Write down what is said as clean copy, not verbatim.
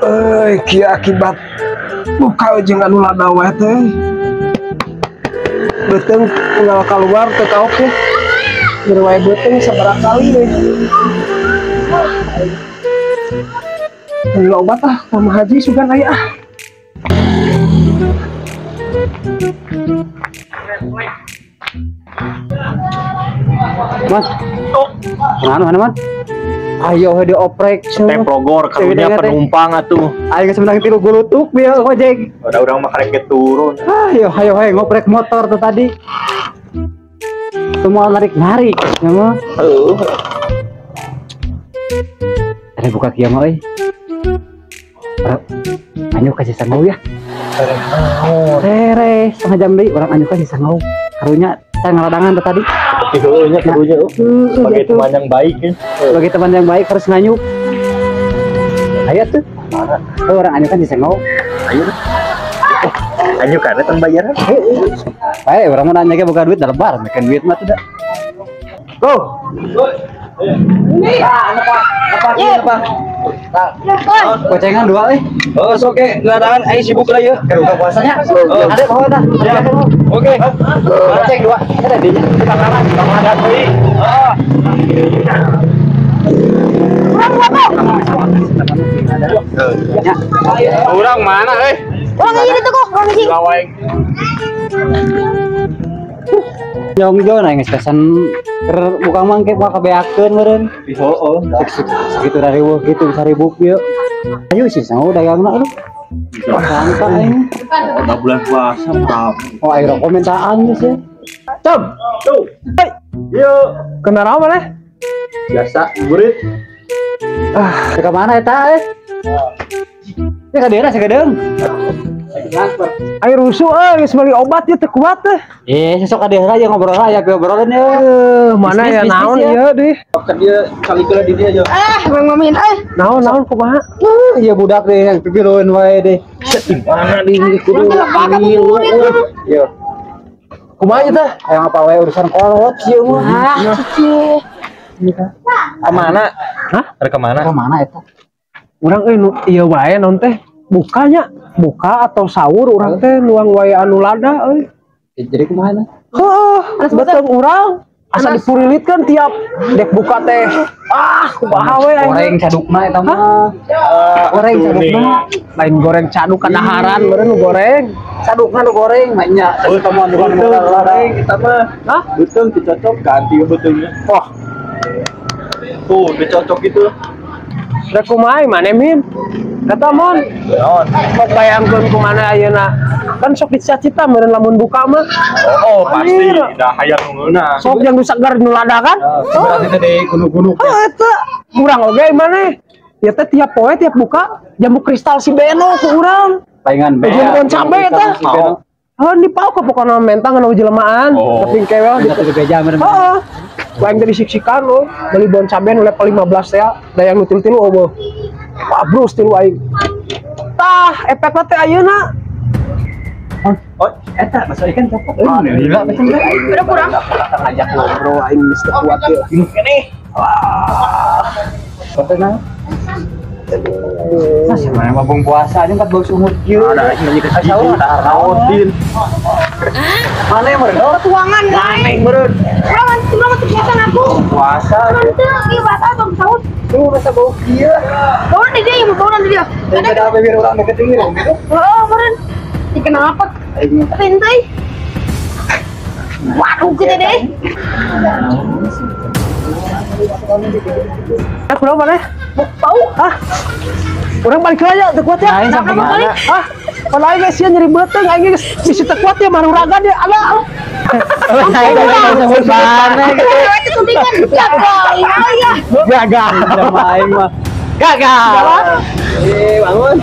Euy, kieu akibat buka jeung anu lada wae teh. Beuteung unggal kaluar teu kaok teh. Nyeri wae beuteung sabaraha kali deh. Beli obat ah, sama haji sugan aya ah. Mas, oh, mana man? Ayo dioprek. Teh progor karunya penumpang atuh. Ayo geus menang tilu gulutuk bieu ojek. Udah urang mah karek turun. Ayo ayo ayo ngoprek motor tuh tadi. Semua narik-narik ya mah. Heuh. Ada buka kieu mah euy. Anyu kasih sangau ya. Rere, setengah jam deui urang anyu kasih sangau. Karunya saya ngaladangan tuh tadi. Karunya karunya. Sebagai teman yang baik ya. Sebagai teman yang baik harus nganyuk. Ayo tuh. Oh, orang anyu kan bisa ngau. Ayo. Anyu karena tong bayaran. Baik, orang mau nanya ke buka duit lebar, makan duit mah tidak. Go. Ini. Apa? Gocengan dua eh. Oh, oke, ngeladangan aing sibuk lah ya. Buka puasanya. Ada bawa tah. Oke. Goceng dua. Ada dinya. Ada deui. Heeh. Urang mana euy? Urang ieu ditu kok, urang hiji. Jong-jong aing geus pesan keur buka mangke buka kabeakeun meureun. Heueuh. Segitu riweuh gitu bisa ribuk ieu. Ayo sih sangu dagangna aduh. Sangka aing. Udah bulan puasa mah. Oh aing rokok mintaan geus ya. Cem. Tuh. Hei. Yuk. Kendaraan mana? Biasa, burit. Ah, ke mana eta eh? Ya ka daerah sagedeung. Ayo rusuh euy, geus meuli obat ieu teu kuat teh. Eh, sesok ka daerah ya ngobrol aya ngobrolin ye. Mana ya naon ieu deh. Ka dieu kalikeula di dieu aja. Ah, bang mamin euy. Naon naon kumaha? Iya budak deh yang pipilueun wae deh. Di mana di kudu. Yo. Kumaha ieu teh? Hayang apa wae urusan kolot ieu mah. Ah, cici. Ka mana? Hah? Rek ka mana? Ka mana eta? Urang euy ieu wae naon teh? Bukanya, buka atau sahur urang teh nuang wae anu lada euy. Jadi kumaha na? Heuh, beuteung urang asa dipurilitkeun tiap dek buka teh. Ah, kumaha we aing. Goreng cadukna eta mah. Goreng cadukna. Lain goreng caduk kadaharan meureun nu goreng. Cadukna nu goreng mah nya. Temuan bukan modal goreng eta mah. Hah? Beuteung dicocok ganti beuteungnya. Wah. Tuh, dicocok gitu. Rek kumaha maneh min? Kata mon, mau bayangkeun kumana ayeuna. Kan sok dicita-cita meureun lamun buka mah. Oh, pasti dah hayang ngeunah. Sok yang nu segar nu lada kan? Berarti teh di gunung-gunung. Heuh eta. Urang oge maneh. Ya teh tiap poe tiap buka jamu kristal si Beno ku urang. Palingan bea. Jeung cabe eta. Heuh dipaok pokona mentang anu jelemaan, teping kewel gitu. Heeh. Ku aing teh disiksikan lo, beli bon cabe nu level 15 teh, da yang nu tilu-tilu eueuh. Wah, bros tilu aing. Tah, efekna teh ayeuna. Oh, eta bakso ikan copot. Oh, gila pesen teh. Udah kurang. Ngajak ngobrol aing geus teu kuat ieu. Ini. Wah. Konten. Nah, siapa yang mabung puasa ini empat bau sumut kieu. Ada aing nanya ke sahur, naon. Mana yang meureun? Tuangan Mana yang meureun? Urang mah puasa ngaku. Puasa. Teu, ieu batal tong sahur. Tuh rasa bau kieu. Bau di dia, bau di dia. Ada apa biar orang deket ini dong gitu. Heeh, meureun. Ih, kenapa? Rintai. Waduh, kita deh. Eh, kurang mana? Bau. Hah? Urang balik aja, teu kuat ya. Sampai mana? Hah? Pan aing geus nyeri beuteung, aing geus bisi teu kuat ya maruragan ya. Ala. Gagal. Gagal. Gagal. Eh, bangun.